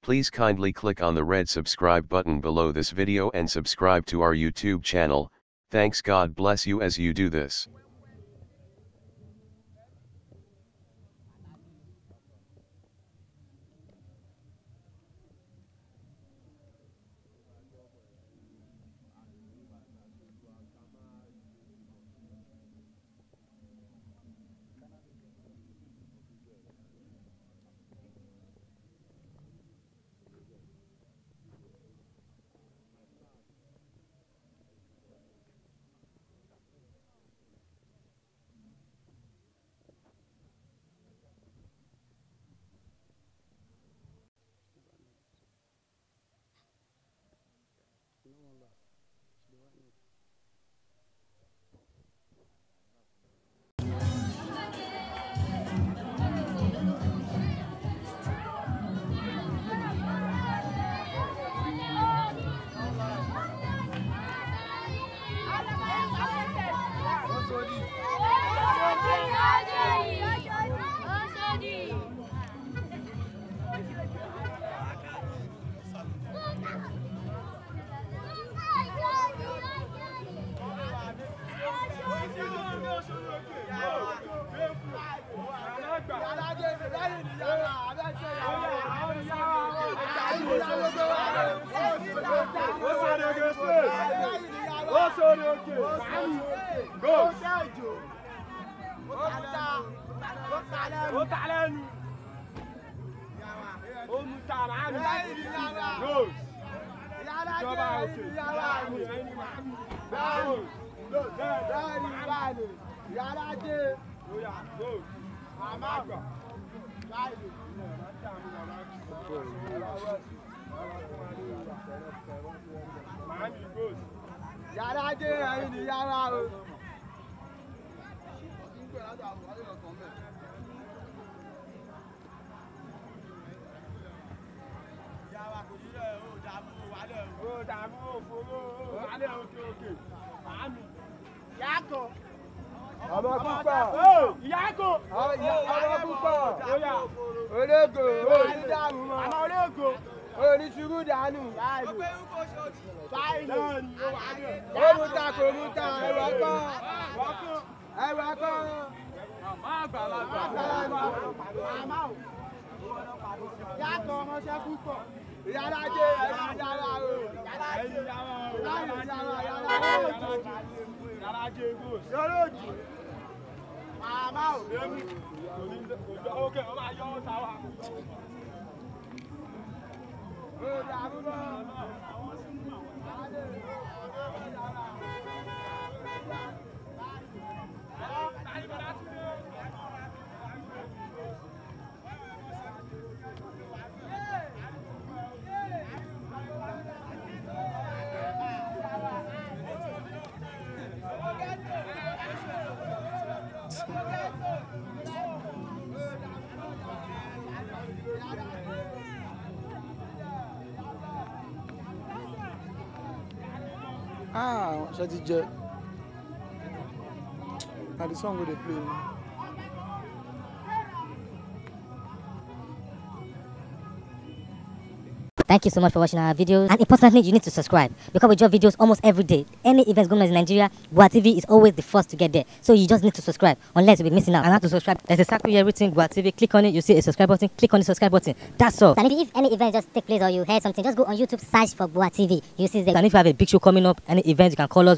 Please kindly click on the red subscribe button below this video and subscribe to our YouTube channel. Thanks, God bless you as you do this. Shut it, Jet. Now the song they play. Thank you so much for watching our videos, and importantly, you need to subscribe because we drop videos almost every day. Any events going on in Nigeria, Gua TV is always the first to get there, so you just need to subscribe unless you'll be missing out. And how to subscribe? There's a circle here written Gua TV. Click on it, you see a subscribe button. Click on the subscribe button. That's all. And if any event just take place or you heard something, just go on YouTube, search for Gua TV. You see the. And if you have a big show coming up, any event, you can call us.